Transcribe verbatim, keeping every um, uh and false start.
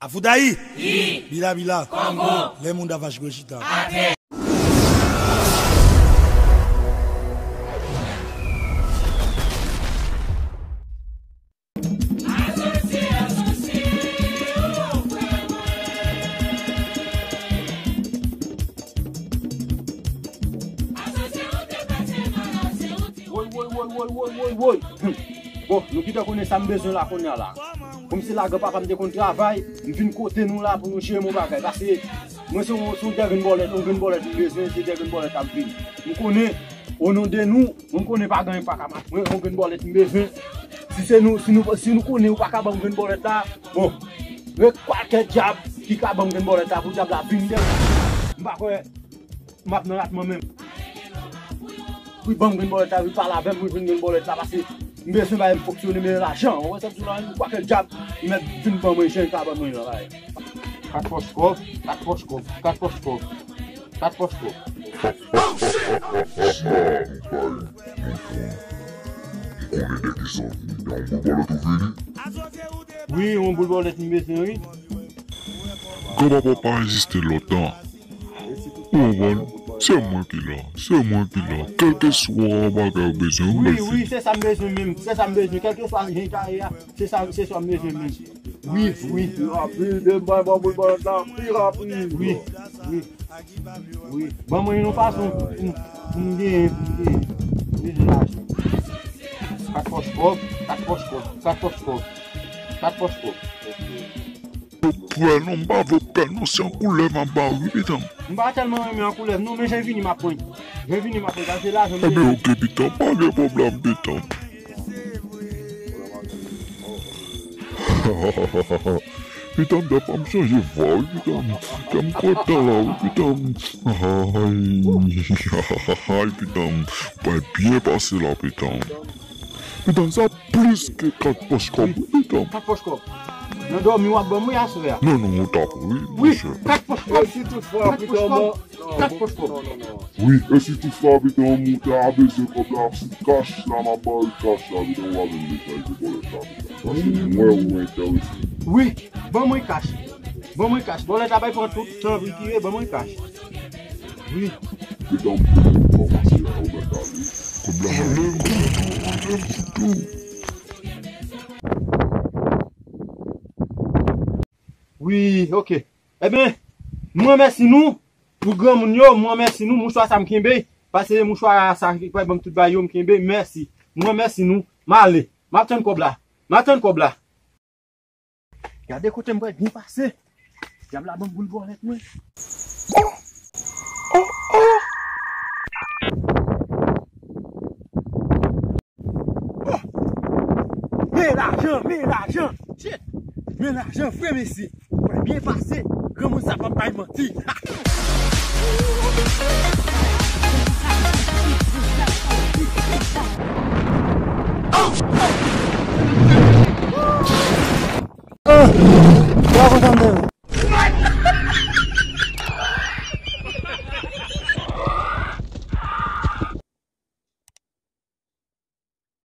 Afoudayi! Wi! Bila bila! Kongo! Lè moun da vach gwe chita. Atè! Woy, woy, woy, woy, woy, woy, woy. Bon, nou gentan konnen sa m bezwen la kounye a la. Kòm se la granpapa m te konn travay, m vin kote nou la pou nou jere yon bagay. Paske mwen se yon, se yon dè grenn bòlèt, yon grenn bòlèt m bezwen, se dè grenn bòlèt ap vin. M konnen, o non de nou, mwen m konnen pa gen anyen pa ka mat mwen, yon grenn bòlèt m bezwen. Si se nou, si nou, si nou konnen ou pa ka ban m grenn bòlèt la, bon, ret kwalkè dyab ki ka ban m grenn bòlèt la pou dyab la vin dèyè. M pa kwè m ap nan rat mwen menm. Wi, ban m grenn bòlèt la, wi, pale avè m, wi, vin grenn bòlèt la, paske m bezwen bay m fonksyone, men lajan. Ou wè sa m di w la, wi, kwalkè dyab, li mèt vin ban mwen, jan li ka ban mwen la, la. Kat pòch kòb, kat pòch kòb, kat pòch kòb, kat pòch kòb. Sa nou bay mouton. M konnen de ki sa w vini. Yon boul bòlèt ou vini? Wi, yon boul bòlèt m bezwen, wi. Granpapa pa egziste lontan. Ou konprann? Se mwen ki la. Se mwen ki la. Kèlkeswa bagay ou bezwen, ou mèt vini. Wi, wi, se sa m bezwen menm. Se sa m bezwen. Kèlkeswa jan l ta ye a, se sa, se sa m bezwen menm. Wi, wi. Pi rapid, e bay ban boul bòlèt la, pi rapid. Wi, wi. Wi. Ban mwen yon fason pou, pou m genyen, pou m genyen. M bezwen lajan. Kat pòch kòb, kat pòch kòb, kat pòch kòb, kat pòch kòb. Yo pè non, m pa vle pè non, se yon koulèv anba wi, pitan m. M pa tèlman renmen yon koulèv non, men jan l vini m ap pran l. Jan l vini m ap pran l, paske lajan m bezwen. Ebyen, oke, pitan m, pa gen pwoblèm, pitan m. Pitan m, dèfwa m chanje vwa, wi, pitan m. Kè m kontan la, wi, pitan m. Ay, ay, pitan m. Ou pral byen pase la, pitan m. Pitan m, sa plis ke kat pòch kòb, wi, pitan m. Kat pòch kòb. Nan dòmi w ap ban m, wi, aswè a. Non, non, ou ta pou, wi, monchè. Wi, kat pòch kòb. E si toutfwa, pitan m, kat pòch kòb. Non, non, non. Wi, e si toutfwa, pitan m, ou ta bezwen kòb la sou kach la, m ap ba w kach la, pitan m, ou pa bezwen bezwen bòlèt la, pitan m. Paske m wè ou enterese. Wi, ban mwen kach. Ban mwen kach. Bòlèt la bay pran tout tan pou l kire, ban mwen kach. Wi. Pitan m, kòmanse la, ou mèt ale. Kòb la, ale, ale, ale. Wi, oke. Ebyen, mwen mèsi nou. Pou granmoun yo, mwen mèsi nou, mouchwa sa m kenbe, paske se mouchwa sa ki pral ban m tout bagay yo, m kenbe, mèsi. Mwen mèsi nou, m ale. M ap tann kòb la. M ap tann kòb la. Gade kote m pral byen pase. Dyab la ban m boul bòlèt mwen. Oh, oh, oh. Oh! Men lajan, men lajan! Shit! Men lajan vre, mesye! Ou pral byen pase, granmoun sa p ap bay manti! Ha! Ah! Bravo, Sandel!